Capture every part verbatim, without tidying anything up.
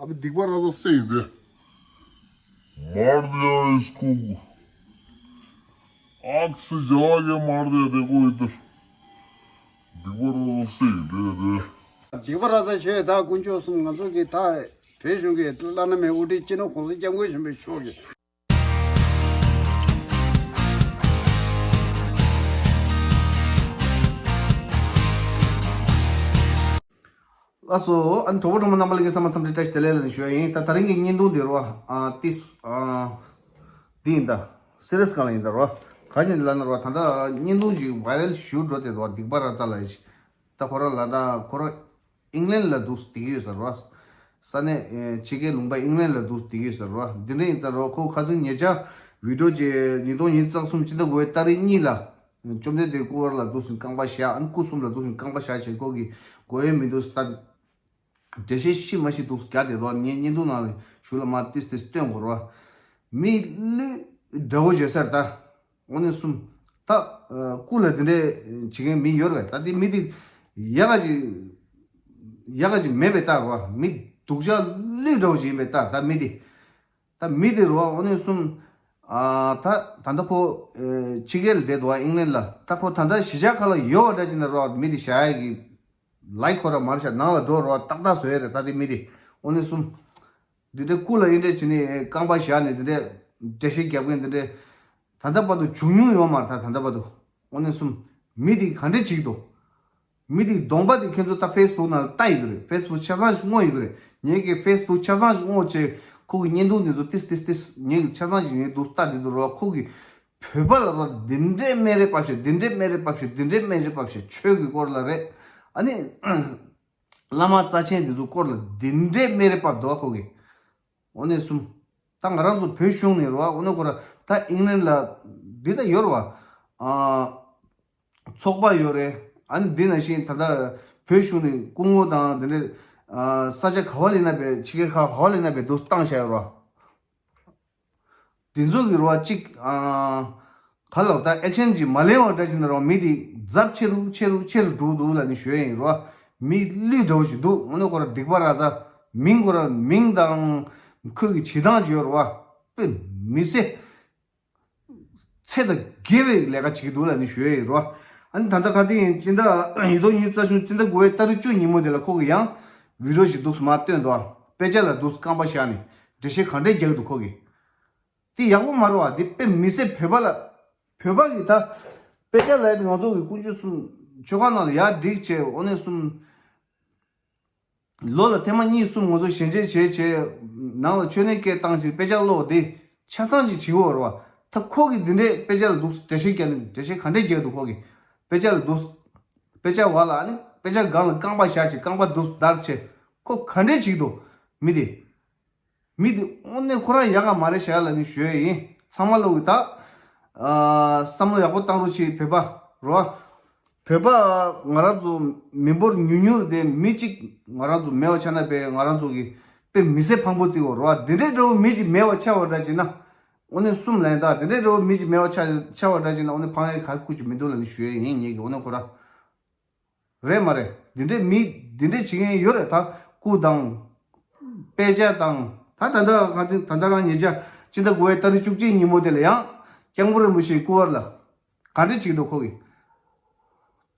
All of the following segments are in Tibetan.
ཨ་ནི་སྡིག་པ་ར་ས་སེ་ཡིན་ཏེ། མར་དེ་ཡ་ཨིས་ཁུག་ཨག་སི་ཇ་ལ་གེ་མར་དེ་དེ་ཀོ་ཡིན་ཏེ། སྡིག་པ་ར་ས་སེ་ཡིན་ཏེ་དེ། སྡིག་པ་ར་ས་ཆེ་ད་དཀོན་མཆོག་གསུམ། ང་ཚོ་གི་ད་བོད་གཞུང་གི་བླ་ན་མེད་དབུ་ཁྲིད་སྤྱི་ནོར་༸གོང་ས་༸སྐྱབས་མགོན་ཆེན་པོ་མཆོག་གི། ལགས་སོ། ཨ་ནི་གྲོགས་པོ་གྲོགས་མོ་རྣམ་པ་ལྷན་རྒྱས་ཚང་མ་འཚམས་འདྲི་བཀྲ་ཤིས་བདེ་ལེགས་ལ་ནི་ཞུ་ཡ་ཡིན། ད་དེ་རིང་གི་བརྙན་ཐུང་འདི་རོ། ཨ་ཏིས་ཨ་འདི་ཡིན་ད། སི་རི་ཡས་སྒང་ལ་ཡིན་ད་རོ། ག་ཅི་ལ་ན་རོ། ད་ལྟ་བརྙན་ཐུང་ཞིག་བྷའི་རལ་ཞུ་འགྲོ་དེ་རོ། སྡིག་པ་ར་ཙ་ལ་ཡི་ཅི། ད་ཁོ་རང་ལ་ད་ཁོ་རང་ཨིང་ལན་ལ་འདུག་སྡིག་ཡོད་ཟེར་རོ། ས་གནས་ཨེ་ཕྱི་རྒྱལ་ལུང་པ་ཨིང་ལན་ལ་འདུག་སྡིག་ཡོད་ཟེར་རོ། འདི་འདྲ་ཡིན་ཙང་རོ། ཁོ་ཁ་སང་ཉེ་ཆར་བི་ཌི་ཡོ་ཅིག་ཉིས་སྟོང་ཉི་ཤུ་རྩ་གསུམ་སྤྱི་ཟླ་དགུ་པའི་ཏ་རིག་གཉིས་ལ། བཅོམ་ལྡན་འདས་སྐུ་དཀར་ལ་འདུག་སེ་རྐང་པ་བཞག་ཨ་ནི་སྐུ་གསུམ་ལ་འདུག་སེ་རྐང་པ་བཞག་བྱས་ཁོ་གི་གོ་ཡོད་མི་འདུག་ལྟ། འགྲེལ་བཤད་ཤི་མ་ཤི་འདུག་རྒྱ་དེ་རོ། ངས་བརྙན་ཐུང་ནང་ལ་ཞུ་ལ་མ་ཏིས་ཏིས་སྟོན་དགོས་རོ། མི་ལུས་འདྲ་བོ་བྱེད་ས་རེད་ད། འོ་ནས་གསུམ། ད་སྐུ་ལ་འདི་འདྲས་བྱེད་མཁན་མི་ཡོད་རེད། ད་དེ་མི་དེ་ཡག་ག་ཅིག་ཡག་ག་ཅིག་མེད་པའི་རྟགས་རོ། མི་སྡུག་ཅག་ལུས་འདྲ་བོ་ཅིག་ཡིན་པའི་རྟགས། ད་མི་དེ། ད་མི་དེ་རོ། འོ་ནས་གསུམ། ཨ་ད་ད་ལྟ་ཁོ་ཨེ་ཕྱི་རྒྱལ་ལ་བསྡད་འདུག་ཨ་ཨིང་ལན་ལ། ད་ཁོ་ད་ལྟ་གཞིས་ཆགས་ཁག་ལ་ཡོད་པ་འདྲ་ཅིག་ན་རོ། མི་དེ་བཞག་ཡ་གི་ལའིག་ཁོ་ར་མར་བཞག་ནང་ལ་འགྲོ་རོ། ཏག་ཏག་བཟོ་ཡ་རེད་ད་དེ་མི་དེ། འོ་ནས་གསུམ། འདི་འདྲའི་སྐུ་ལ་ཨེ་འདྲས་བྱས་ནས་རྐང་པ་བཞག་ནས་འདི་འདྲའི་འགྲེལ་བཤད་རྒྱབ་མཁན་འདི་འདྲའི་ད་ལྟ་བར་དུ་བྱུང་མྱོང་ཡོད་མ་རེད་ད་ད་ལྟ་བར་དུ། འོ་ནས་གསུམ། མི་དེ་ག་འདྲས་བྱེད་ཀྱི་འདུག་མི་དེའི་གདོང་པ་དེ་ཁྱེད་ཚོ་ད་ཕེ་སི་བུག་ནང་ལ་ལྟ་ཡི་གི་རེད། ཕེ་སི་བུག་ཆ་ཚང་ཞིག་སྔོག་ཡི་གི་རེད། ངེད་ཀྱིས་ཕེ་སི་བུག་ཆ་ཚང་ཞིག་སྔོག་བྱས་ཁོ་གི་བརྙན་ཐུང་དེ་ཚོ་ཏིས་ཏིས་ཏིས་ངེད་ཀྱིས་ཆ་ཚང་ཞིག་ངེད་འདུག་ལྟ་དེ་འདུག་རོགས། ཁོ་གི་བོད་པ་ལ་རོགས་འདི་འདྲས་སྨད་རེ་ཕབ་བྱས། འདི་འདྲས་སྨད་རེ་ཕབ་བྱས། འདི་འདྲས་སྨད་རེ་ཕབ་བྱས། ཆོས་ཀྱི་སྐོར་ལ་རེད། ཨ་ནི་བླ་མ་རྩ་ཆེན་དེ་ཚོ་སྐོར་ལ་འདི་འདྲས་སྨད་རེ་ཕབ་འདུག་ཁོ་གི། འོ་ནས་གསུམ། ད་ང་རང་ཚོ་བོད་གཞུང་ནས་རོགས། འོ་ནས་ཁོ་ར་ད་ཨིང་ལན་ལ་འདི་ད་ཡོད་རོགས། ཨ། ཚོགས་པ་ཡོད་རེད། ཨ་ནི་འདི་ནང་བཞིན་ད་ལྟ་བོད་གཞུང་ནས་སྐུ་ངོ་དང་དེ་འདྲའི་ཨ་ས་ཆ་ག་བ་ལ་ཡིན་ན་བས་ཕྱི་རྒྱལ་ཁག་ག་བ་ལ་ཡིན་ན་བས་འདུག་བཏང་བཞག་ཡོད་རེད། དེ་ཚོ་གི་རེད་བ་གཅིག་ཨ་ག་ལ་ད་ཨེག་ཤན་ཅིག་མ་ལེན་པ་འདྲ་ཅིག་ན་རེད་བ། མི་དེ་ཛབ་ཆེ་རུ་ཆེ་རུ་ཆེ་རུ་འགྲོ་འདུག་ལབ་ནས་ཞུ་ཡ་ཡིན་རེད་བ། མི་ལུས་འདྲ་བོ་ཞིག་འདུག་འོ་ན་ཁོ་ར་སྡིག་པ་ར་ས། མིང་ཁོ་ར་མིང་དང་ཁོ་གི་བྱེད་སྟངས་ཅིག་ཡོད་རེད་བ། དཔེ་མི་སྲིད། ཚད་དང་བརྒལ་བའི་ལས་ཀ་བྱེད་ཀྱི་འདུག་ལབ་ནས་ཞུ་ཡ་ཡིན་རོ། ཨ་ནི་ད་ལྟ་ཁ་སང་ཡིན་སྤྱི་ཟླ་ཉིས་སྟོང་ཉི་ཤུ་རྩ་གསུམ་སྤྱི་ཟླ་དགུ་པའི་ཏ་རིག་བཅུ་ཉིན་མོ་དེ་ལ་ཁོ་གིས་ཡང་བི་ཌི་ཡོ་ཞིག་འདུག་མར་བཏོན་འདུག་དཔེ་ཆ་ལ་འདུག་རྐང་པ་བཞག་ནས་འགྲེལ་བཤད་ག་འདྲས་རྒྱག་གི་འདུག་ཁོ་གིས། དེ་ཡག་པོ་མ་རེད་བ། དེ་དཔེ་མི་སྲིད། བོད་པ་ལ་བོད་པ་གིས་ད་དཔེ་ཆ་ལ་ཡ་དེ་ང་ཚོ་གི་དཀོན་མཆོག་གསུམ་མཆོད་ཁང་ནང་ལ་ཡར་བསྒྲིགས་བྱས། འོ་ནས་གསུམ། ལོ་ལ་ཐེངས་མ་གཉིས་གསུམ་ང་ཚོ་ཞལ་མཇལ་བྱས་བྱས་ནང་ལ་མཆོད་གནས་སྐད་བཏང་བྱས་དཔེ་ཆ་ཀློག་དེ་ཆ་ཚང་ཅིག་བྱེད་དགོས་རེད་བ། ད་ཁོ་གིས་འདི་འདྲས་དཔེ་ཆ་ལ་འདུག་འགྲེལ་བཤད་རྒྱག་ནས་འགྲེལ་བཤད་ག་འདྲས་རྒྱག་འདུག་ཁོ་གིས་དཔེ་ཆ་ལ་འདུག་དཔེ་ཆ་བ་ལ་ཨ་ནི་དཔེ་ཆ་སྒང་ལ་རྐང་པ་བཞག་བྱས་རྐང་པ་འདུག་བརྡར་བྱས་ཁོ་ག་འདྲས་བྱེད་ཀྱི་འདུག་མི་དེ། མི་དེ་དངོས་གནས་ཁོ་རང་ཡག་ག་མ་རེད་ཤག་ལབ་ནས་ཞུ་ཡ་ཡིན། ཚང་མ་ལོག་གི་ད་ཨ་བསམ་བློ་ཡག་པོ་བཏང་རོགས་བྱེད། བོད་པ་རོ། བོད་པ་ང་རང་ཚོ་མི་འབོར་ཉུང་ཉུང་རེད་དེ། མི་གཅིག་ང་རང་ཚོ་མེད་པ་ཆགས་ན་བས་ང་རང་ཚོ་གི་དཔེ་མི་སྲིད་ཕངས་པོ་བརྩི་དགོས་རོ། འདི་འདྲའི་འདྲ་བོ་མི་གཅིག་མེད་པ་ཆགས་པ་འདྲ་བྱས་ན་དངོས་གནས་གསུམ་ལན་ད་འདི་འདྲའི་འདྲ་བོ་མི་གཅིག་མེད་པ་ཆགས་ཆགས་པ་འདྲ་བྱས་ན་དངོས་གནས་ཕངས་ཡ་ག་སྐུ་གཅིག་མི་འདུག་ལབ་ནས་ཞུ་ཡ་ཡིན། ངེད་ཀྱི་དངོས་གནས་ཁོ་རང་། རེད་མ་རེད། འདི་འདྲའི་མི་འདི་འདྲའི་བྱེད་མཁན་ཡོད་རེད་ད། སྐུ་དང་། དཔེ་ཆ་དང་། ད་ད་ལྟ་ཁ་སང་ད་ལྟ་རང་ཉེ་ཆར་སྤྱི་ཟླ་དགུ་པའི་ཏ་རིག་བཅུ་གཅིག་ཉིན་མོ་དེ་ལ་ཡང་སྐྱབས་མགོན་རིན་པོ་ཆེའི་སྐུ་པར་ལ་ག་འདྲས་བྱེད་ཀྱི་འདུག་ཁོ་གིས།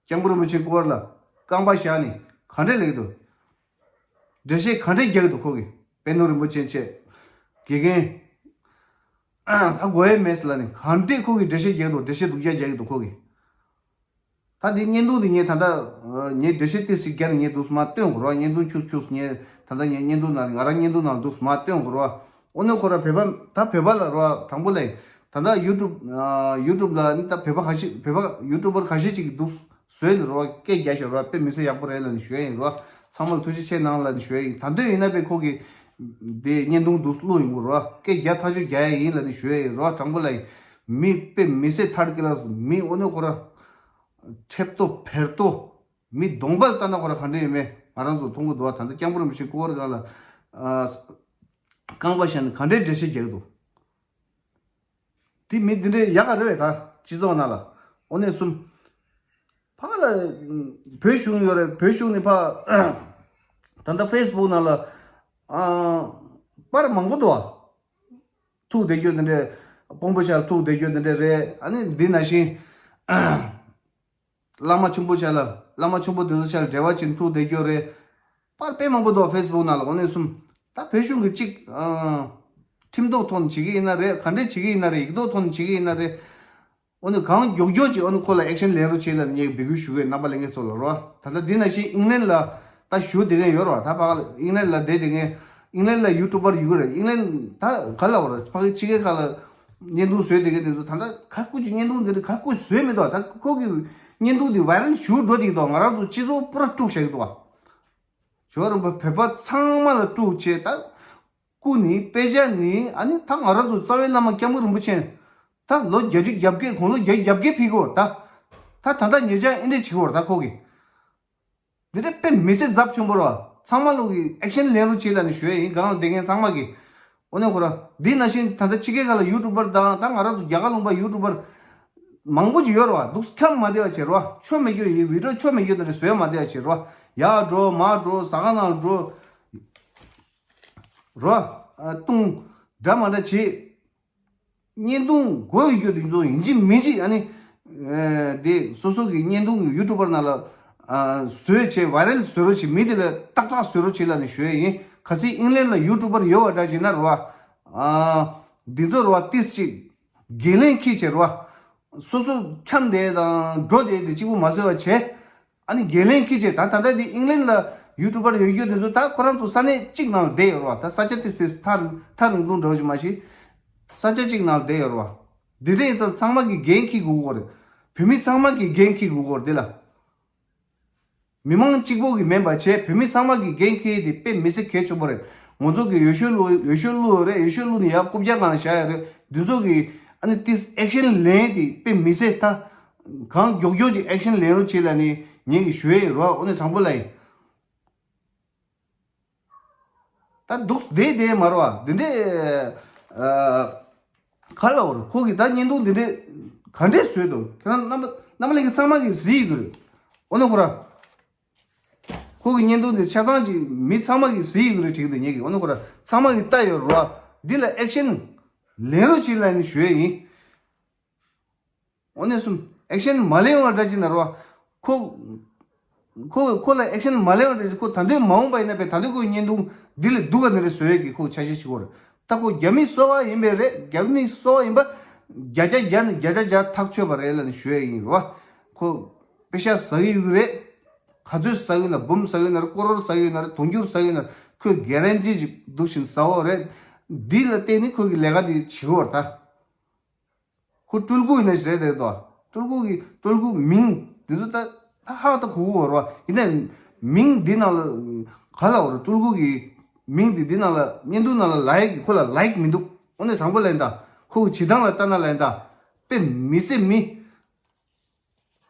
སྐྱབས་མགོན་རིན་པོ་ཆེའི་སྐུ་པར་ལ་རྐང་པ་བཞག་ནས་ག་འདྲས་ལབ་ཀྱི་འདུག་འགྲེལ་བཤད་ག་འདྲས་རྒྱག་གི་འདུག་ཁོ་གིས། པད་ནོར་རིན་པོ་ཆེ་མཆོག་དགེ་རྒན། ད་དགོས་ཡས་མེད་ཟེར་ལབ་ནས་ག་འདྲས་ཁོ་གིས་འགྲེལ་བཤད་རྒྱག་གི་འདུག་འགྲེལ་བཤད་སྡུག་ཅག་རྒྱག་གི་འདུག་ཁོ་གིས། ད་འདི་བརྙན་ཐུང་འདི་ངས་ད་ལྟ་ངས་འགྲེལ་བཤད་ཏོག་ཙམ་བརྒྱབ་ནས་ངས་འདུག་སེ་མར་སྟོན་དགོས་རེད་བ། བརྙན་ཐུང་ཁྱུག་ཁྱུག་ངས་ད་ལྟ་ངས་བརྙན་ཐུང་ནང་ང་རང་བརྙན་ཐུང་ནང་འདུག་སེ་མར་སྟོན་དགོས་རེད་བ། ཨོ་ནོ་ཁོ་ར་བོད་པ་ད་བོད་པ་ལ་རེད་བ། དྲང་པོ་ལབ་ཡིན། ད་ལྟ་ཡུ་ཊུབ་ཡུ་ཊུབ་ལ་ནི་ད་བོད་པ་ཁ་ཤས་བོད་པ་ཡུ་ཊུབ་པར་ཁ་ཤས་ཅིག་གིས་འདུག་བཟོས་ནས་རེད་བ། སྐད་རྒྱག་བཞག་རེད་བ། དཔེ་མི་སྲིད་ཡག་པོ་རེད་ལབ་ནས་ཞུ་ཡ་ཡིན་རེད་བ། ཚང་མ་ལ་ཐུགས་རྗེ་ཆེ་གནང་ལབ་ནས་ཞུ་ཡ་ཡིན། ད་དུང་ཡིན་ན་བས་ཁོ་གིས་དེ་བརྙན་ཐུང་འདུག་སེ་བླུགས་ཡོང་གི་རེད་བ། སྐད་རྒྱག་ཐག་ཆོད་རྒྱག་ཡ་ཡིན་ལབ་ནས་ཞུ་ཡ་ཡིན་རེད་བ། དྲང་པོ་ལབ་ཡིན། མི་དཔེ་མི་སྲིད་ཐར་ཀི་ལ་སི་མི་ཨོ་ནོ་ཁོ་ར། ཁྲེབ་ཏོ་བེར་ཏོ། མི་གདོང་པ་ལྟ་ན་ཁོ་ར་ག་འདྲ་ཡོད་མེད་ང་རང་ཚོ་མཐོང་གི་འདུག་བ། ད་ལྟ་སྐྱབས་མགོན་རིན་པོ་ཆེ་སྐུ་པར་སྒང་ལ་ཨ་རྐང་པ་བཞག་ནས་ག་འདྲའི་འགྲེལ་བཤད་རྒྱག་གི་འདུག་དེ་མི་འདི་འདྲའི་ཡག་ག་རེད་བས། ད་སྤྱི་ཚོགས་ནང་ལ་ཨོ་ནེ་གསུམ་ཕ་ལ་བོད་གཞུང་ཡོད་རེད། བོད་གཞུང་ནས་ཕ་ད་ལྟ་ཕེ་སི་བུག་ནང་ལ་ ཨ། པར་མང་པོ་འདུག་ཨ། ཐུག་བསྡད་རྒྱུ་དེ་འདྲས། དཔོན་པོ་ཤར་ཐུག་བསྡད་རྒྱུ་དེ་འདྲས་རེད། ཨ་ནི་འདི་ནང་བཞིན་བླ་མ་ཆེན་པོ་ཤར་ལ། བླ་མ་ཆེན་པོ་དེ་ཚོ་ཤར་འབྲེལ་བ་བྱེད་ཐུག་བསྡད་རྒྱུ་རེད། པར་དཔེ་མང་པོ་འདུག་ཕེ་སི་བུག་ནང་ལ། འོ་ནས་གསུམ། ད་བོད་གཞུང་གི་གཅིག་ཨ། ཁྲིམས་ཐོག་ཐོག་ནས་བྱེད་ཀྱི་ཡིན་ན་རེད། ག་འདྲས་བྱེད་ཀྱི་ཡིན་ན་རེད། ཡིག་ཐོག་ཐོག་ནས་བྱེད་ཀྱི་ཡིན་ན་རེད། འོ་ནས་གང་མགྱོགས་མགྱོགས་ཀྱིས་འོ་ནས་ཁོ་ལ་ཨེག་ཤན་ལེན་རོགས་བྱེད་ལབ་ངས་འབོད་སྐུལ་ཞུ་གི་ཡོད། རྣམ་པ་ལྷན་རྒྱས་ཚོ་ལ་རོ། ད་ལྟ་འདི་ནང་བཞིན་ཨིང་ལན་ལ་ད་བཞུགས་བསྡད་མཁན་ཡོད་རོ། ད་ཕ་ག་ལ་ཨིང་ལན་ལ་བསྡད་བསྡད་མཁན། ཨིང་ལན་ལ་ཡུ་ཊུབ་པར་ཡོད་རེད། ཨིང་ལན་ད་ག་ལ་བ་ར་ཕ་གི་ཕྱི་རྒྱལ་ཁག་ལ་བརྙན་ཐུང་བཟོས་བསྡད་མཁན་དེ་ཚོ་ད་ལྟ་ག་སྐུ་གྱི་བརྙན་ཐུང་འདི་འདྲ་ག་སྐུ་བཟོས་མི་འདུག་ད་ཁོ་གི་བརྙན་ཐུང་འདི་ཝའི་རལ་ཞུ་འགྲོ་བསྡད་ཀྱི་འདུག་ང་རང་ཚོ་སྤྱི་ཚོགས་པུ་ར་དཀྲུགས་བཞག་གི་འདུག་བ། ཇོ་རིན་པོ་བོད་པ་ཚང་མ་ལ་དཀྲུགས་བྱས། ད་སྐུ་ནི་དཔེ་ཆ་ནི། ཨ་ནི་ད་ང་རང་ཚོ་རྩ་བའི་བླ་མ་སྐྱབས་མགོན་རིན་པོ་ཆེ་ད་ལོ་བརྒྱད་ཅུ་གྱ་བརྒྱད། དགུང་ལོ་བརྒྱད་ཅུ་གྱ་བརྒྱད་ཕེབས་ཀྱི་ཡོད། ད་ད་ད་ལྟ་ཉེ་ཆར་ཨེ་འདྲས་བྱེད་ཀྱི་ཡོད་རེད། ད་ཁོ་གིས་འདི་འདྲ་དཔེ་མི་སྲིད་ཚབས་ཆེན་པོ་རེད་བ། ཚང་མ་ལོག་གིས་ཨེག་ཤན་ལེན་རོགས་བྱེད་ལབ་ནས་ཞུ་ཡ་ཡིན། སྒང་ལ་བསྡད་མཁན་ཚང་མ་གིས། འོ་ནས་ཁོ་ར་འདི་ནང་བཞིན་ད་ལྟ་ཕྱི་རྒྱལ་ཁག་ལ་ཡུ་ཊུབ་པར་དང་། ད་ང་རང་ཚོ་རྒྱ་གར་ལུང་པ་ཡུ་ཊུབ་པར་མང་པོ་ཅིག་ཡོད་རེད་བ། འདུག་ཁྱབ་མ་བསྡད་པ་བྱེད་རོགས། ཆོ་མེད་རྒྱུ་ཡིན། བི་ཌིའོ་ཆོ་མེད་རྒྱུ་དེ་འདྲ་བཟོས་མ་བསྡད་པ་བྱེད་རོགས། ཡར་འགྲོ་མར་འགྲོ། ཟ་ཁང་ནང་འགྲོ་རོགས། ཨ། བཏུང་འདྲ་མ་འདྲ་བྱེད། བརྙན་ཐུང་དགོས་ཡོད་རྒྱུ་དེ་ཚོ་ཡིན་གཅིག་མིན་གཅིག་ཨ་ནི། ཨ། དེ་སོ་སོ་གི་བརྙན་ཐུང་གི་ཡུ་ཊུབ་པར་ནང་ལ། ཨ། བཟོས་བྱས་ཝའི་རལ་བཟོ་རོགས་བྱེད། མི་དེ་ལ་ཏག་ཏག་བཟོ་རོགས་བྱེད་ལབ་ནས་ཞུ་ཡ་ཡིན། གལ་སྲིད་ཨིང་ལན་ལ་ཡུ་ཊུབ་པར་ཡོད་པ་འདྲ་བྱས་ན་རེད་བ། ཨ། འདི་ཚོ་རེད་བ། ཏིས་ཅིག་འགན་ལེན་འཁྱེར་བྱས་རེད་བ། སོ་སོ་འཁྱམས་བསྡད་དང་འགྲོ་བསྡད་དེ་གཅིག་པུ་མ་བཟོས་པ་བྱས། ཨ་ནི་འགན་ལེན་འཁྱེར་བྱས། ད་ད་ལྟ་འདི་ཨིང་ལན་ལ་ཡུ་ཊུབ་པར་ཡོད་རྒྱུ་དེ་ཚོ་ད་ཁོ་རང་ཚོ་ས་གནས་གཅིག་ནང་ལ་བསྡད་ཡོད་རེད་བ། ད་ས་ཆ་ཏིས་ཏིས་ཐག་ཐག་རིང་ཐུང་འདྲ་བོ་ཞིག་མ་གཞི་ས་ཆ་གཅིག་ནང་ལ་བསྡད་ཡོད་རེད་བ། འདི་འདྲ་ཡིན་ཙང་ཚང་མ་གིས་འགན་འཁྱེར་དགོས་ཀྱི་ཡོད་རེད། བོད་མི་ཚང་མ་གིས་འགན་འཁྱེར་དགོས་ཀྱི་ཡོད་རེད་འདི་ལ། མི་མང་གཅིག་པོ་གིས་མིན་པ་བྱས། བོད་མི་ཚང་མ་གིས་འགན་འཁྱེར་དེ་དཔེ་མི་སྲིད་གལ་ཆེན་པོ་རེད། ང་ཚོ་གིས་འོས་ཤོག་བླུགས། འོས་ཤོག་བླུགས་ཡོད་རེད། འོས་ཤོག་བླུགས་ནས་ཡར་རྐུབ་བཀྱག་སྒང་ལ་བཞག་ཡོད་རེད། འདི་ཚོ་གིས་ཨ་ནི་ཏིས་ཨེག་ཤན་ལེན་དེ་དཔེ་མི་སྲིད། ད་གང་མགྱོགས་མགྱོགས་ཀྱིས་ཨེག་ཤན་ལེན་རོགས་བྱེད་ལབ་ནས་ངེད་ཀྱིས་ཞུ་ཡས་ཡིན་རོགས། འོ་ནས་དྲང་པོ་ལབ་ཡིན། ད་འདུག་བསྡད་བསྡད་མ་རེད་བ། འདི་འདྲས། ཨ། ག་ལ་བར་ཁོ་གིས་ད་བརྙན་ཐུང་འདི་འདྲས་ག་འདྲས་བཟོས་འདུག་ཁྱེད་རང་རྣམ་པ་རྣམ་པ་ལྷན་རྒྱས་ཚང་མ་གིས་གཟིགས་ཡོད་ཀྱི་རེད། འོ་ན་ཁོ་ར་ཁོ་གི་བརྙན་ཐུང་འདི་ཆ་ཚང་གཅིག་མི་ཚང་མ་གིས་གཟིགས་ཡོད་ཀྱི་རེད་དྲན་གྱི་འདུག་ངེད་ཀྱིས། འོ་ན་ཁོ་ར་ཚང་མ་གིས་ལྟ་ཡོད་རེད་བ། འདི་ལ་ཨེག་ཤན་ལེན་རོགས་བྱེད་ལབ་ནས་ཞུ་ཡས་ཡིན། འོ་ནས་གསུམ། ཨེག་ཤན་མ་ལེན་པ་འདྲ་ཅིག་ན་རོ། ཁོ་ཁོ་ཁོ་ལ་ཨེག་ཤན་མ་ལེན་པ་འདྲ་ཅིག་ཁོ་ད་དུང་མ་འོངས་པ་ཡིན་ན་བས། ད་དུང་ཁོའི་བརྙན་ཐུང་འདི་ལས་སྡུག་ག་ནི་རེ་བཟོ་ཡས་ཀྱི་ཁོ་འཆར་གཞི་ཞིག་ཡོད་རེད། ད་ཁོ་རྒྱ་མི་སོ་པ་ཡིན་པས་རེད། རྒྱ་མི་སོ་པ་ཡིན་པ་བརྒྱ་ཆ་བརྒྱ་ནས་བརྒྱ་ཆ་བརྒྱ་ཐག་ཆོད་པ་རེད་ལབ་ནས་ཞུ་ཡས་ཡིན་རོ། ཁོ་པེ་ཤ་ཟ་གི་ཡོད་རེད། ག་ཚོད་ཟ་གི་ན། འབུམ་ཟ་གི་ན་རེད། ཀོ་རོར་ཟ་གི་ན་རེད། དུང་ཕྱུར་ཟ་གི་ན་རེད། ཁོས་གྷ་རན་ཊི་ཅིག་འདུག་བཞིན་ཟ་འོ་རེད། འདི་ལ་བརྟེན་ནས་ཁོ་གི་ལས་ཀ་འདི་བྱེད་ཀྱི་ཡོད་རེད་ད། ཁོ་སྤྲུལ་སྐུ་ཡིན་ན་ཞིག་རེད་དེ་དོ། སྤྲུལ་སྐུ་གི་སྤྲུལ་སྐུ་མིང་འདི་ཚོ་ད་ད་ཧ་ད་གོ་གི་ཡོད་རེད་བ། ཡིན་ནའི་མིང་འདི་ནང་ལ་ག་ལ་བ་རེད། སྤྲུལ་སྐུ་གི་མིང་འདི་འདི་ནང་ལ་བརྙན་ཐུང་ནང་ལ་ལའིག་གི་ཁོ་ལ་ལའིག་མི་འདུག་འོ་ན་དྲང་པོ་ལན་ད། ཁོ་གི་བྱེད་སྟངས་ལ་ལྟ་ན་ལན་ད། དཔེ་མི་སྲིད་མི།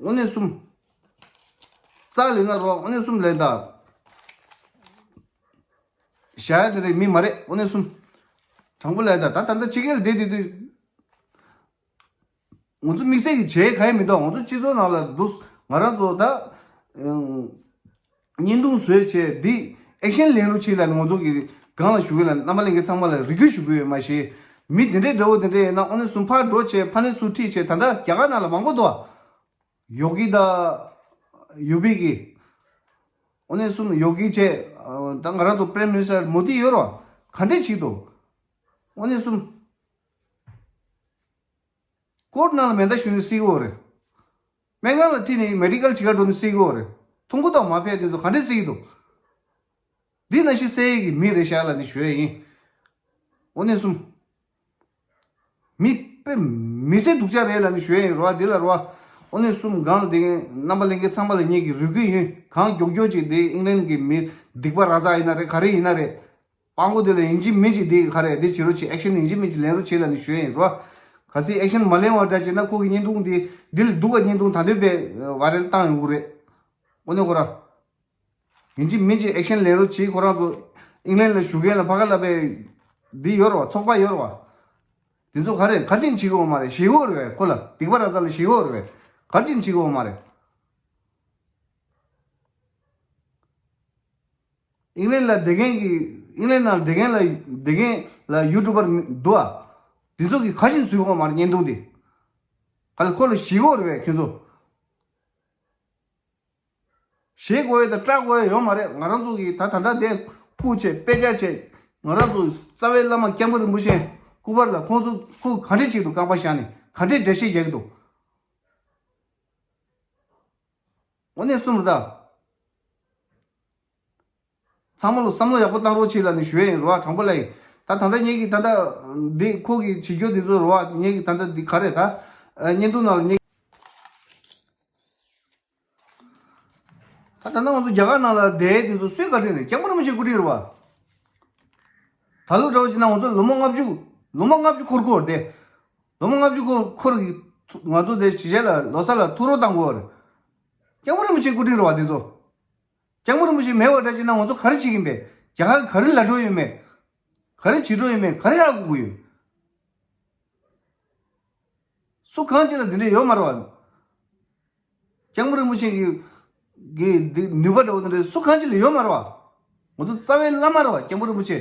འོ་ན་གསུམ། རྩ་ལས་ན་རོ། འོ་ན་གསུམ་ལན་ད། བྱ་ཡ་དེ་རེད་མི་མ་རེད། འོ་ན་གསུམ། དྲང་པོ་ལན་ད། ད་ད་ལྟ་ཕྱི་རྒྱལ་བསྡད་དུས་དུས། ང་ཚོ་དམིགས་བསལ་གྱི་བྱེད་ག་ཡེ་མི་འདུག་ང་ཚོ་སྤྱི་ཚོགས་ནང་ལ་འདུག་ང་རང་ཚོ་ད་ཨང་། བརྙན་ཐུང་བཟོས་བྱས་འདི་ཨེག་ཤན་ལེན་རོགས་བྱེད་ལབ་ནས་ང་ཚོ་གི་སྒང་ལ་ཞུ་གི་ལ། རྣམ་པ་ལྷན་རྒྱས་ཚང་མ་ལ་རེ་སྐུལ་ཞུ་གི་ཡོད་མ་གཞི། མི་འདི་འདྲའི་འདྲ་བོ་འདི་འདྲ་ཡིན་ན་འོ་ན་གསུམ་ཕར་འགྲོ་བྱས་ཕ་ནས་ཚུར་ཁྲིད་བྱས། ད་ལྟ་རྒྱ་གར་ནང་ལ་མང་པོ་འདུག་ཡོ་གི་དང་ཡུ་བི་གི། འོ་ན་གསུམ་ཡོ་གི་བྱས། ད་ང་རང་ཚོ་པྲེམ་མི་ནི་སི་ཊར་མོ་དི་ཡོད་རོ། ག་འདྲས་བྱེད་འདུག་འོ་ན་གསུམ། ཀོར་ཊི་ནང་ལ་མེ་མདའ་གཞུས་ནས་བསད་ཀྱི་ཡོད་རེད། སྨན་ཁང་ལ་ཁྲིད་ནས་མེ་ཌི་ཀལ་བྱེད་ག་འགྲོ་ནས་བསད་ཀྱི་ཡོད་རེད། ཐུང་ཀུ་དང་མ་ཕེ་དེ་ཚོ་ག་འདྲས་བསད་ཀྱི་འདུག་འདི་ནང་བཞིན་བསད་ཡས་ཀྱི་མི་རེད་ཤག་ལབ་ནས་ཞུ་ཡས་ཡིན། འོ་ན་གསུམ། མི་དཔེ་མི་སྲིད་སྡུག་ཅག་རེད་ལབ་ནས་ཞུ་ཡས་ཡིན་རོ། འདི་ལ་རོ། འོ་ན་གསུམ། སྒང་ལ་དེ་རྣམ་པ་ལྷན་རྒྱས་ཚང་མ་ལ་ངེད་ཀྱི་རེ་སྐུལ་ཡིན། གང་མགྱོགས་མགྱོགས་ཅིག་དེ་ཨིང་ལན་གྱི་མི་སྡིག་པ་ར་ཛ་ཡིན་ན་རེད། ག་རེ་ཡིན་ན་རེད། སྤྲང་པོ་དེ་ལ་ཡིན་གཅིག་མིན་གཅིག་དེ་ག་རེ་དེ་བྱེད་རོགས་བྱེད། ཨེག་ཤན་ཡིན་གཅིག་མིན་གཅིག་ལེན་རོགས་བྱེད་ལབ་ནས་ཞུ་ཡས་ཡིན་རོ། གལ་སྲིད་ཨེག་ཤན་མ་ལེན་པ་འདྲ་བྱས་ན་ཁོ་གི་བརྙན་ཐུང་དེ་འདི་ལས་སྡུག་ག་བརྙན་ཐུང་ད་འདོད་པའི་ཝའི་རལ་བཏང་ཡོང་གི་རེད། འོ་ན་ཁོ་ར་ཡིན་གཅིག་མིན་གཅིག་ཨེག་ཤན་ལེན་རོགས་བྱེད། ཁོ་རང་ཚོ་ཨིང་ལན་ལ་བཞུགས་མཁན་ལ་ཕ་ག་ལ་བའི་འདི་ཡོད་རེད་བ། ཚོགས་པ་ཡོད་རེད་བ། དེ་ཚོ་ག་རེ་ག་རེ་བྱེད་ཀྱི་ཡོད་མ་རེད། ཞེད་ཀྱི་ཡོད་རེད་བས། ཁོ་ལ་སྡིག་པ་ར་ཛ་ལ་ཞེད་ཀྱི་ཡོད་རེད་བས། ག་རེ་བྱེད་ཀྱི་ཡོད་མ་རེད། ཨིང་ལན་ལ་བསྡད་མཁན་གྱི་ ཨིན་ལན་ནང་བསྡད་མཁན་ལ་བསྡད་མཁན་ལ་ཡུ་ཊུབ་པར་འདུག་ཨ། དེ་ཚོ་གིས་ག་བཞིན་བཟོས་ཡོད་མ་རེད་བརྙན་ཐུང་དེ། ག་ལ་ཁོ་ལ་ཞེད་དགོས་རེད་པས་ཁྱོད་ཚོ། ཞེད་དགོས་ཡ་དང་སྐྲག་དགོས་ཡ་ཡོད་མ་རེད། ང་རང་ཚོ་གིས་ད་ད་ལྟ་དེ་ཕུགས་བྱས་དཔེ་ཆ་བྱས། ང་རང་ཚོ་རྩ་བའི་བླ་མ་སྐྱབས་མགོན་རིན་པོ་ཆེ་སྐུ་པར་ལ་ཁོང་ཚོ་ཁོ་ག་འདྲས་བྱེད་འདུག་རྐང་པ་བཞག་ནས་ག་འདྲས་འགྲེལ་བཤད་རྒྱག་གི་འདུག་དངོས་གནས་གསུམ་རེད་ད། ཚང་མ་ལ་བསམ་བློ་ཡག་པོ་བཏང་རོགས་བྱེད་ལབ་ནས་ཞུ་ཡ་ཡིན་རོ་ཨ། དྲང་པོ་ལབ་ཡིན། ད་ད་ལྟ་ངེད་ཀྱི་ད་ལྟ་འདི་ཁོ་གི་བྱེད་རྒྱུ་འདི་ཚོ་རོ་ཨ། ངེད་ཀྱི་ད་ལྟ་འདི་ག་རེད་ད། ཨ། བརྙན་ཐུང་ནང་ལ་ངེད་ད་ད་ལྟ་ང་ཚོ་རྒྱ་གར་ནང་ལ་བསྡད་འདི་ཚོ་སུའི་བཀའ་དྲིན་རེད། སྐྱབས་མགོན་རིན་པོ་ཆེའི་སྐུ་དྲིན་རེད་བ། ད་ལོ་འདྲ་བོ་བྱས་ན་ང་ཚོ་ལོ་མ་ལྔ་བཅུ། ལོ་མ་ལྔ་བཅུ་འཁོར་འཁོར་བསྡད། ལོ་མ་ལྔ་བཅུ་འཁོར་འཁོར་གྱི་ང་ཚོ་དེ་གཞིས་བྱེས་ལ་ལོ་གསར་ལ་ཐུག་རོགས་བཏང་དགོས་པ་རེད། སྐྱབས་མགོན་རིན་པོ་ཆེའི་སྐུ་དྲིན་རེད་བ་འདི་ཚོ། སྐྱབས་མགོན་རིན་པོ་ཆེ་མེད་པ་འདྲ་བྱས་ན་ང་ཚོ་ག་རེ་བྱེད་ཀྱིན་པས། རྒྱ་གར་ག་རེ་ལབ་འགྲོ་ཡོད་མེད། ག་རེ་བྱེད་འགྲོ་ཡོད་མེད། ག་རེ་ཧ་གོ་གི་ཡོད། སུ་གང་ཅི་ལ་འདི་འདྲ་ཡོད་མ་རེད་བ། སྐྱབས་མགོན་རིན་པོ་ཆེ་གི་གི་འདི་ནུས་པ་འདྲ་བོ་འདི་འདྲ་སུ་གང་ཅི་ལ་ཡོད་མ་རེད་བ། ང་ཚོ་རྩ་བའི་བླ་མ་རེད་བ་སྐྱབས་མགོན་རིན་པོ་ཆེ།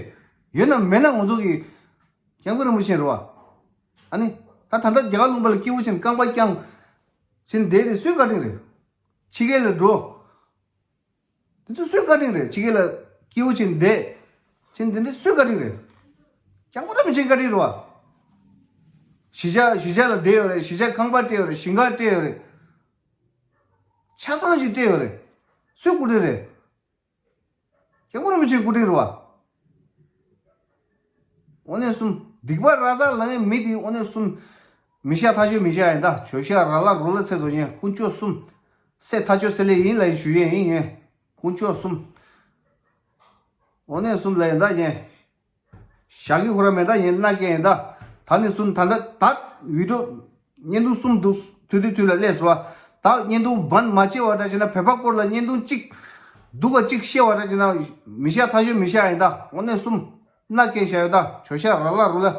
ཡོད་ན་མེད་ན་ང་ཚོ་གི་སྐྱབས་མགོན་རིན་པོ་ཆེ་རེད་བ། ཨ་ནི་ད་ད་ལྟ་རྒྱ་གར་ལུང་པ་ལ་སྐྱིད་པོ་བྱས་ནས་རྐང་པ་བརྐྱངས་བྱས་ནས་བསྡད་དེ་སུའི་བཀའ་དྲིན་རེད། ཕྱི་རྒྱལ་ལ་འགྲོ། དེ་ཚོ་སུའི་བཀའ་དྲིན་རེད། ཕྱི་རྒྱལ་ལ་སྐྱིད་པོ་བྱས་ནས་བསྡད། བྱས་ནས་འདི་འདྲ་སུའི་བཀའ་དྲིན་རེད། སྐྱབས་མགོན་རིན་པོ་ཆེའི་བཀའ་དྲིན་རེད་བ། གཞིས་ཆགས་གཞིས་ཆགས་ལ་བསྡད་ཡོད་རེད། གཞིས་ཆགས་ཁང་པ་སྤྲད་ཡོད་རེད། ཞིང་ཁ་སྤྲད་ཡོད་རེད། ཆ་ཚང་ཞིག་སྤྲད་ཡོད་རེད། སུའི་སྐུ་དྲིན་རེད། སྐྱབས་མགོན་རིན་པོ་ཆེའི་སྐུ་དྲིན་རེད་བ། དངོས་གནས་གསུམ། སྡིག་པ་ར་ཙག་ལབ་མཁན་མི་དེ་དངོས་གནས་གསུམ། མི་ཤ་ཐག་ཆོད་མི་ཤ་ཡིན་ད། ཇོ་ཤ་ར་ལ་རུ་ལ་ཚེ་བཟོ་ཉན་དཀོན་མཆོག་གསུམ། སྲས་ཐག་ཆོད་སྲས་ལེ་ཡིན་ལ་ཡིན་ཞུ་ཡས་ཡིན་ངས། དཀོན་མཆོག་གསུམ། དངོས་གནས་གསུམ་ལ་ཡིན་ད་ངས། ཞག་གི་ཧུ་ར་མེད་ད་ངས་མནའ་སྐྱེལ་ཡིན་ད། ད་ནས་གསུམ། ད་ལྟ་ད་བི་ཌིའོ་བརྙན་ཐུང་གསུམ་འདུག་དུས་དུས་དུས་ལ་སླེབས་སོང་བ། ད་བརྙན་ཐུང་བན་མ་བྱེད་པ་འདྲ་བྱས་ན། བོད་པ་སྐོར་ལ་བརྙན་ཐུང་གཅིག་སྡུག་པ་གཅིག་བཤད་པ་འདྲ་བྱས་ན། མི་ཤ་ཐག་ཆོད་མི་ཤ་ཡིན་ད། དངོས་གནས་གསུམ། མནའ་སྐྱེལ་བཞག་ཡོད་ད། ཇོ་ཤ་ར་ལ་རུ་ལ།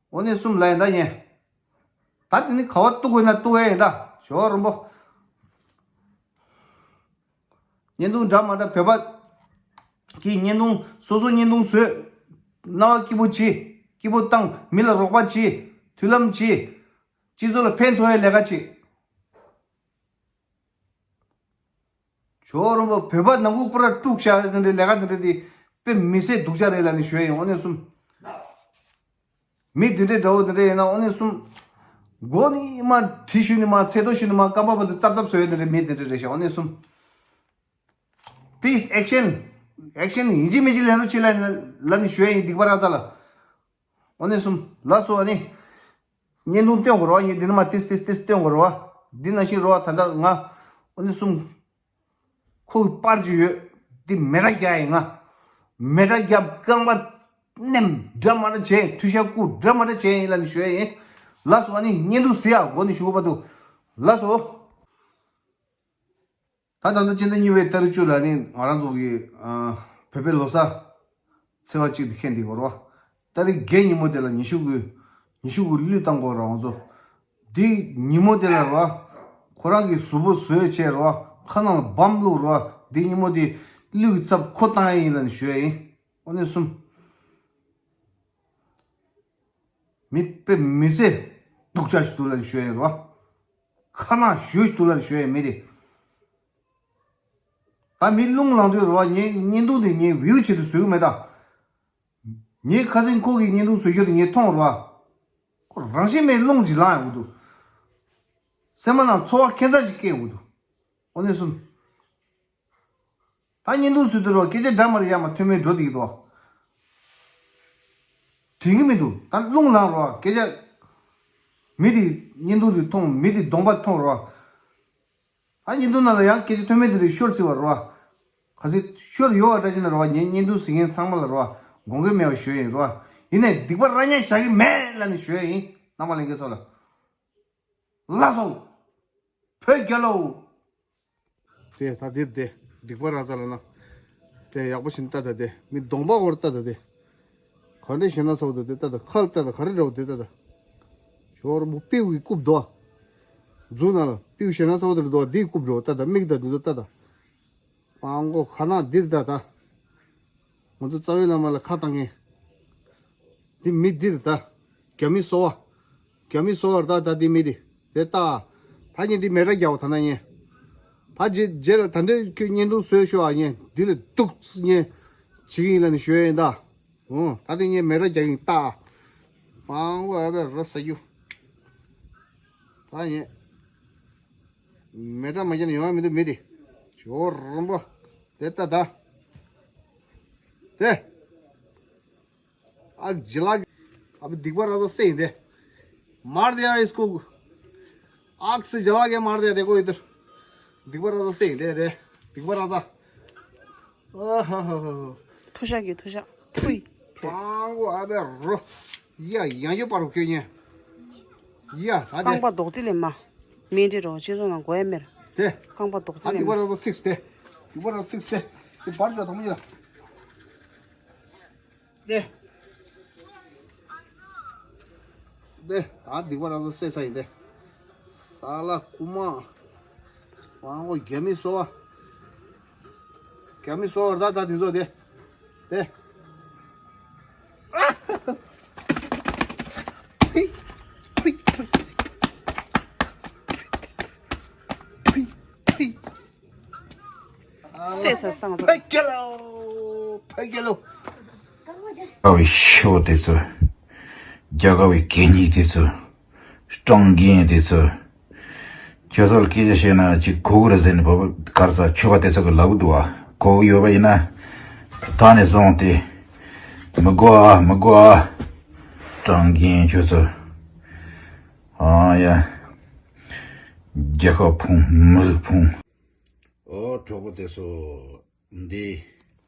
དངོས་གནས་གསུམ་ལ་ཡིན་ད་ངས། ད་དེ་ནི་ག་བ་གཏུག་དགོས་ན་གཏུག་ཡ་ཡིན་ད། ཇོ་བོ་རིན་པོ། བརྙན་ཐུང་འདྲ་མ་འདྲ་བོད་པ་གི་བརྙན་ཐུང་། སོ་སོ་བརྙན་ཐུང་བཟོས། སྣང་བ་སྐྱིད་པོ་བྱེད། སྐྱིད་པོ་བཏང་། མི་ལ་རོགས་པ་བྱེད། མཐུན་ལམ་བྱེད། སྤྱི་ཚོགས་ལ་ཕན་ཐོགས་ཡ་ལས་ཀ་བྱེད། ཇོ་བོ་རིན་པོ། བོད་པ་ནང་ཁུལ་པུ་ར་དཀྲུག་བཞག་དེ་འདྲའི་ལས་ཀ་དེ་འདྲ་དེ་དཔེ་མི་སྲིད་སྡུག་ཅག་རེད་ལབ་ནས་ཞུ་ཡ་ཡིན། དངོས་གནས་གསུམ། མི་དེ་འདྲའི་འདྲ་བོ་དེ་འདྲ་ཡིན་ན་དངོས་གནས་གསུམ། མགོ་ནས་མར་གྲི་ཞུ་ནས་མར་ཚེ་ཐོ་ཞུ་ནས་མར་རྐང་པ་བར་དུ་ཙབ་ཙབ་བཟོ་ཡ་དེ་འདྲའི་མི་དེ་འདྲ་རེད་ཤག་དངོས་གནས་གསུམ། Please action. Action ཡིན་གཅིག་མིན་གཅིག་ལན་རོགས་བྱེད་ལབ་ལབ་ནས་ཞུ་ཡ་ཡིན། སྡིག་པ་ར་ཙ་ལ། དངོས་གནས་གསུམ། ལགས་སོ། ཨ་ནི་བརྙན་ཐུང་སྟོན་དགོས་རེད་བ། ངས་འདི་ནས་མར་ཏིས་ཏིས་ཏིས་སྟོན་དགོས་རེད་བ། འདི་ནང་བཞིན་རེད་བ། ད་ལྟ་ང་དངོས་གནས་གསུམ། ཁོ་གི་པར་ཅིག་ཡོད། འདི་མེ་སྲེག་རྒྱག་ཡིན། ང་མེ་སྲེག་རྒྱབ། རྐང་པ་མནན། འདྲ་མ་འདྲ་བྱས། མཐུ་ཤ་བསྐུར། འདྲ་མ་འདྲ་བྱས་ཡིན་ལབ་ནས་ཞུ་ཡ་ཡིན། ལགས་སོ། ཨ་ནི་བརྙན་ཐུང་གཟིགས་ཡ་མགོ་ནས་གཞུག་གུ་བར་དུ། ལགས་སོ། ད་ད་ལྟ་སྤྱི་ཟླ་གཉིས་པའི་ཏ་རིག་བཅུ་ལ་ནི་ང་རང་ཚོ་གི་ཨ་བོད་པའི་ལོ་གསར་ཚེས་པ་གཅིག་ཏུ་འཁེལ་འདི་གོ་ར་བ། ཏ་རིག་བརྒྱད་ཉིན་མོ་དེ་ལ་ཉི་ཤུ་དགུ། ཉི་ཤུ་དགུ་གླུད་བཏང་གོ་ར། ང་ཚོ་འདི་ཉིན་མོ་དེ་ལ་ར་བ། ཁོ་རང་གི་གཟུགས་པོ་བཟོས་བྱས་ར་བ། ཁ་ནང་ལ་བམ་བླུགས་ར་བ། འདི་ཉིན་མོ་དེ་གླུད་ཀྱི་ཚབ་ཁོ་བཏང་ཡ་ཡིན་ལབ་ནས་ཞུ་ཡ་ཡིན། དངོས་གནས་གསུམ། མི་དཔེ་མི་སྲིད་སྡུག་ཅག་ཞིག་འདུག་ལབ་ནས་ཞུ་ཡ་ཡིན་ར་བ། ཁ་ནག་ཞེ་པོ་ཞིག་འདུག་ལབ་ནས་ཞུ་ཡ་ཡིན། མི་དེ། ད་མི་རླུང་ལངས་དུས་ར་བ། ངའི་བརྙན་ཐུང་དེ་ངའི་བིའུ་ཆེད་དུ་བཟོས་ཀྱི་མེད་ད། ངའི་ཁ་སང་ཁོ་གི་བརྙན་ཐུང་བཟོ་རྒྱུ་དེ་ངས་མཐོང་ར་བ། ཁོ་རང་བཞིན་མེད་རླུང་ཅིག་ལངས་ཡོང་གི་འདུག་སེམས་པ་ནང་ཚོར་བ་ཁྱད་མཚར་ཅིག་སྐྱེ་ཡོང་གི་འདུག་དངོས་གནས་གསུམ། ད་བརྙན་ཐུང་བཟོས་དུས་ར་བ། སྐད་ཆ་འདྲ་མ་འདྲ་ཡར་མར་ཐོན་མེད་འགྲོ་བསྡད་ཀྱི་འདུག་དྲན་གྱི་མི་འདུག་ད་རླུང་ལངས་ར་བ། སྐད་ཆ། མི་དེ་བརྙན་ཐུང་དེ་མཐོང་། མི་དེ་གདོང་པ་མཐོང་ར་བ། ད་བརྙན་ཐུང་ནང་ལ་ཡང་སྐད་ཆ་ཐོན་མེད་དེ་རེད། ཤོར་སྲིད་པ་ར་བ། གལ་སྲིད་ཤོར་ཡོད་པ་འདྲ་བྱས་ན་ར་བ། ངའི་བརྙན་ཐུང་གཟིགས་མཁན་ཚང་མ་ལ་ར་བ། དགོངས་འགལ་མེད་པ་ཞུ་ཡ་ཡིན་ར་བ། ཡིན་ནའི་སྡིག་པ་ར་ཉག་བཞག་གི་མེད་ལབ་ནས་ཞུ་ཡ་ཡིན། རྣམ་པ་ལྷན་རྒྱས་ཚོ་ལ། ལགས་སོ། བོད་རྒྱལ་ལོ། དེ་ད་དེ་དེ་སྡིག་པ་ར་ཙ་ལ་ན། དེ་ཡག་པོ་ཞིག་ལྟ་ད། དེ་མི་གདོང་པ་འོར་ལྟ་ད། དེ་ག་འདྲ་ཞེ་ན་ཚ་བོ་འདུག་དེ་ལྟ་ད། ཁ་ལ་ལྟ་ད། ག་རེ་འདྲ་བོ་དེ་ལྟ་ད། ཞོར་མོ་པིའུ་གི་རྐུབ་འདུག་མཛུབ་ནང་ལ་པིའུ་ཞེ་ན་ཚ་བོ་དེ་འདུག་འདིའི་རྐུབ་འདྲ་བོ་ལྟ་ད། མིག་ད་འདི་ཚོ་ལྟ་ད། སྤང་མགོ་ཁ་ནག་འདིར་ལྟ་ད། ང་ཚོ་རྩ་བའི་བླ་མ་ལ་ཁ་བཏང་མཁན། འདི་མི་འདི་རེད་ད། རྒྱ་མི་སོ་བ། རྒྱ་མི་སོ་བར་ད་ད་འདི་མི་འདི། དེ་ལྟ། ཕ་ཉེ་འདི་མེ་ར་རྒྱག་པ་ད་ན་ཉེ། ཕ་རྗེ་རྗེ་ལ་ད་འདི་ཁྱོད་བརྙན་ཐུང་བཟོས་ཤོག་ཨ་ཉེ། འདི་ལ་སྡུག་ཉེ། བྱེད་ཀྱི་ཡིན་ལ་ནི་ཞུ་ཡ་ཡིན་ད། འོ་ད་འདི་ཉེ་མེ་ར་རྒྱག་གིན་ལྟ། མང་བོ་ཨ་བས་རོ་ས་རྒྱུ། ད་ཉེ། མེ་ར་མ་རྒྱག་ན་ཡོང་ཡ་མི་འདུག་མི་འདི། ཇོ་རིན་པོ། དེ་ལྟ་ད། དེ། ཨ་ཇི་ལགས། ཨ་བི་སྡིག་པ་ར་ས་སེ་ཡིན་ཏེ། མར་དེ་ཨ་ཨིས་ཀོ། ཨག་སི་ཇི་ལགས་ཀྱི་མར་དེ་དེ་ཀོ་ཡི་དེར། སྡིག་པ་ར་ས་སེ་ཡིན་ཏེ་དེ། སྡིག་པ་ར་ས། ཨ་ཧ་ཧ་ཧ་ཧ། ཐུ་ཤག་གི་ཐུ་ཤག་ཕུའི། པང་གོ་ཨ་བེ་རོ། ཡ་ཡང་ཡོད་པ་རུ་ཁྱོད་ཉན། ཡ་ཨ་རྐང་དེ། པ་རྡོག་རྩི་ལེན་མ། མེ་འདྲི་རོ་ཅི་བཟོ་ན་གོ་ཡ་མེར། དེ། རྐང་པ་རྡོག་རྩི་ཨ་ལེན་སྡིག་པ་མ། ར་ས་སིགས་དེ། སྡིག་པ་ར་ས་སིགས་དེ། དེ་བར་ཇོ་དང་མོ་ཡ། ཏེ། ཏེ། ད་སྡིག་པ་ར་ས་སེ་ས་ཡིན་ཏེ། ས་ལ་ཀུ་མ། པང་གོ་རྒྱ་མི་སོ་བ། རྒྱ་མི་སོ་བར་ད་ད་དེ་ཚོ་ཏེ། ཏེ། སེ་ས་སང་ས། ཕ་གི་ལོ། ཕ་གི་ལོ། ཨ་བའི་ཤོ་དེ་ཚོ། རྒྱ་གར་བའི་གད་སྙིགས་དེ་ཚོ། སྤྲང་རྒན་དེ་ཚོ། ཁྱོད་ཚོར་སྐད་ཆ་བཤད་ན་ཅིག་གོ་གི་རེད་ཟེར་ནས་བོད་པ་གར་ས་ཆོས་པ་དེ་ཚོ་གི་ལབ་གི་འདུག་ཨ། གོ་གི་ཡོད་པ་ཡིན་ན། ད་ནས་བཟུང་སྟེ། མི་གོ་ཨ་མི་གོ་ཨ། སྤྲང་རྒན་ཁྱོད་ཚོ། ཨ་ཡ། རྒྱལ་ཁབ་ཕུང་མི་རིགས་ཕུང་། ཨོ་གྲོགས་པོ་དེ་ཚོ། འདི།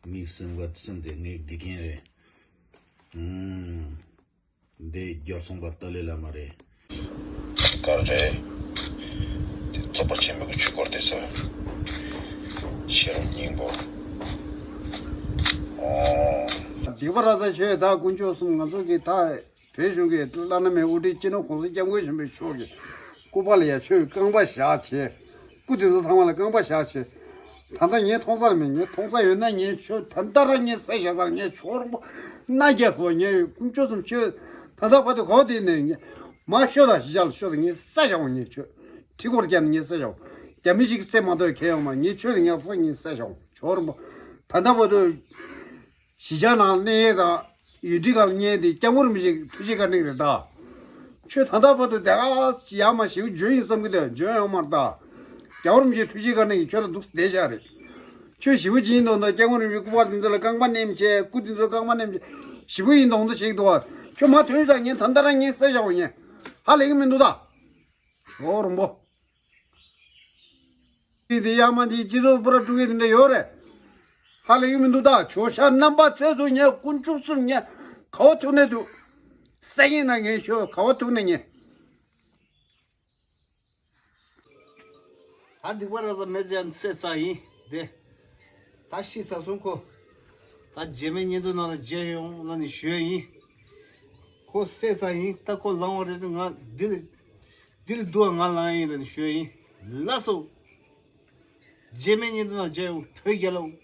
མིག་སེམས་པ་སེམས་དེ་ངའི་དགེ་རྒན་རེད། ཨུམ། འདི་རྒྱལ་སྲུང་པ་ཏཱ་ལའི་བླ་མ་རེད། ག་རེ་རེད། དེ་བཙོག་པ་ཆེན་པོ་གི་ཆོས་སྐོར་དེ་ཚོ། ཤེས་རབ་སྙིང་པོ། ཨོ། སྡིག་པ་ར་ས་ཆོས་ད་དཀོན་མཆོག་གསུམ་ང་ཚོ་གི་ད། བོད་གཞུང་གི་བླ་ན་མེད་དབུ་ཁྲིད་སྤྱི་ནོར་༸གོང་ས་༸སྐྱབས་མགོན་ཆེན་པོ་མཆོག་གི་སྐུ་པར་ལ་ཡ་ཆོས་རྐང་པ་བཞག་བྱས། སྐུ་དེ་ཚོ་ཚང་མ་ལ་རྐང་པ་བཞག་བྱས། ད་ལྟ་ངས་མཐོང་ས་ལ་མེད། ངས་མཐོང་ས་ཡོད་ན་ངས་ཆོས་ད་ལྟ་རང་ངས་བསད་བཞག་ས་ངས་ཆོས་རོང་པོ་སྣ་བརྒྱ་ཕོ་ངས་དཀོན་མཆོག་གསུམ་ཆོས་ད་ལྟ་བར་དུ་གོ་དེ་ནས་ངས་མ་ཤོད་ད་གཞིས་ཆགས་ལ་ཤོད་ད་ངས་བསད་བཞག་འོང་ངས་ཆོས་ཁྲི་སྐོར་བརྒྱབ་ནས་ངས་བསད་བཞག་འོང་། རྒྱ་མི་ཞིག་བསད་མ་ཐུབ་ཁྱེད་ཡོང་མ་ངས་ཆོས་དེ་ངས་བསད་ངས་བསད་བཞག་འོང་ཆོས་རོང་པོ་ད་ལྟ་བར་དུ། གཞིས་ཆགས་ནང་གནས་ཡས་དང་ཡུལ་ཁྲི་ཁག་གནས་ཏེ་སྐྱབས་མགོན་རིན་པོ་ཆེ་ཐུགས་རྗེ་བཀའ་དྲིན་རེད་ད། ཁྱོད་ད་ལྟ་བར་དུ་དེ་ག་ཡག་མ་ཞིག་འཇོན་ཡིན་བསམ་གི་འདུག་འཇོན་ཡོང་མ་རེད་ད། སྐྱབས་མགོན་རིན་པོ་ཆེ་ཐུགས་རྗེ་བཀའ་དྲིན་གྱིས་ཁྱོད་ལ་འདུག་བསྡད་བཞག་རེད། ཁྱོད་ཞི་བ་བྱིན་དང་ད་སྐྱབས་མགོན་རིན་པོ་ཆེ་སྐུ་པར་དེ་ཚོ་ལ་རྐང་པ་མནན་བྱས་སྐུ་དེ་ཚོ་རྐང་པ་མནན་བྱས་ཞི་བ་ཡིན་དང་ད་ཞིག་འདུག་བ། ཁྱོད་མ་ཐོན་ད་ངས་ད་ལྟ་རང་ངས་བསད་བཞག་འོང་ངས་ཧ་ལས་གི་མི་འདུག་ད། ཨོ་རོང་པོ། དེ་དེ་ཡ་མ་དེ་སྤྱི་ཚོགས་པུ་ར་དཀྲུག་གི་དེ་འདྲ་ཡོད་རེད། ཧ་ལས་ཡོད་མི་འདུག་ད་ཇོ་ཤ་རྣམ་པ་ཚེ་ཚོ་ངས་དཀོན་མཆོག་གསུམ་ངས་ག་བ་ཐུག་ནས་འདུག་སད་ངེས་ན་ངས་ཤོད་ག་བ་ཐུག་ནས་ངས། ད་སྡིག་པ་ར་ས་མེད་ཅན་སད་ས་ཡིན་དེ། ད་ཤི་ས་སོང་ཁོ། ད་རྗེས་མའི་བརྙན་ཐུང་ནང་ལ་མཇལ་ཡོང་ལ་ནི་ཞུ་ཡ་ཡིན། ཁོ་བསད་ས་ཡིན་ད་ཁོ་ལངས་པ་རེད་ང་འདི་ལ་འདི་ལ་འདུག་ང་ལངས་ཡིན་ལ་ནི་ཞུ་ཡ་ཡིན། ལགས་སོ། རྗེས་མའི་བརྙན་ཐུང་ནང་མཇལ་ཡོང་བོད་རྒྱལ་ལོ།